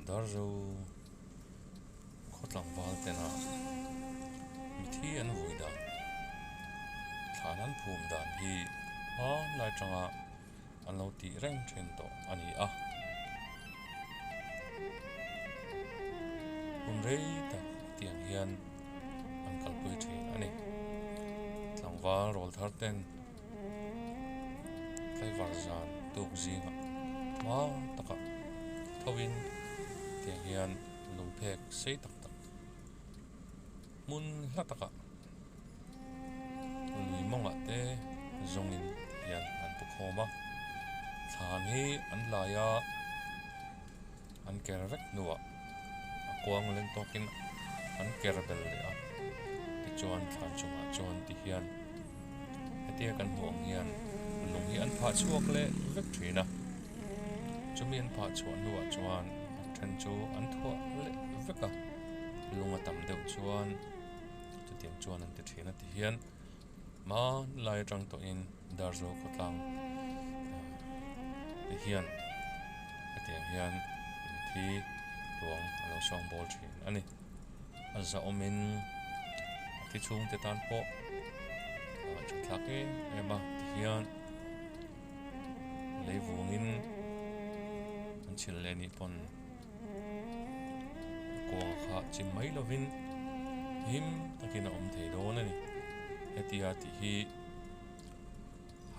Darzo khaw tlangval tena mithi an vui dan thlan an phum dan hi hmanlai atanga an lo tih reng thin tawh a ni a. Hun rei tak hetiang hian an kalpui thin a ni. Tlangval rawl thar ten tlaivar zan tuk zingah hma takah tho in tiang hian lungphek sei tak tak hmun hla takah lui mawngah te zawngin hian an pu khawm a thlan hi an lai a an ker vek hnuah a kuang leng tawkin an ker bel leh a tichuan thlan chungah chuan ti hian hetia kan hmuh ang hian lung hi an phah chhuak leh vek thin a chumi an phah chhuah hnuah chuan a then chu an thuah leh vek a lung a tam deuh chuan. Chutiang chuan an ti thin a ti hian hmanlai atang tawhin Darzo khawtlang te hian hetiang hian mithi ruang a lo sawng bawl thin a ni. A zahawmin a thi chhungte tan pawh a tha thlak em em a ti hian lei vungin an chhilh leh anih pawn. Kuang kha chim mai lovin him takin a awm thei dawn a ni. Hetia tih hi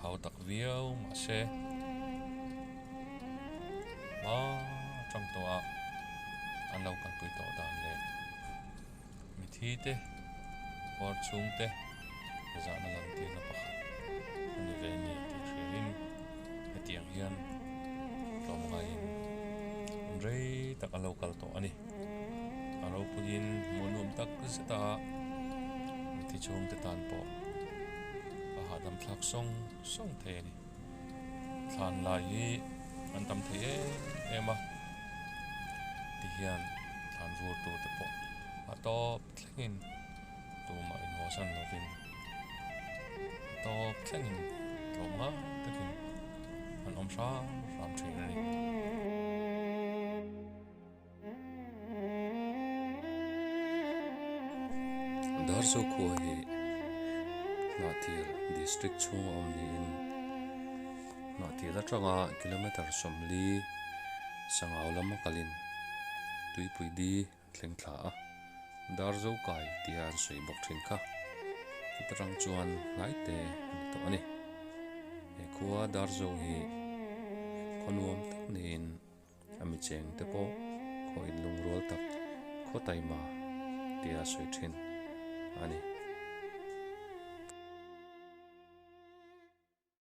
hau tak viau mahse hma atang tawh a an lo kalpui tawh dan leh mithi te khuar chhung te zahna lantirna pakhat a ni ve a ni tih hriain hetiang hian tlawmngaiin rei tak a lo kal tawh a ni. A ropuiin hmuh nuam tak zet a mithi chhungte tan pawh a hahdam thlak sawng sawng thei a ni. Thlan lai hi an tam thei em em a tihian thlan vur tur te pawh a tawp thlengin tumah inhawsan lovin a tawp thlengin tlawm ngai takin an awm hram hram thin a ni. Darzo khua hi Hnahthil district chhung a awm niin Hnahthil atanga kilometer 40 sangau lama kalin tuipui di thleng thla a, Darzo kai tia an sawi bawk thin kha. Chuta tang chuan hnai te a ni tawh a ni. He khua Darzo hi khaw nuam tak niin a mi cheng te pawh khaw inlungrual tak khaw taima tia sawi thin a ni.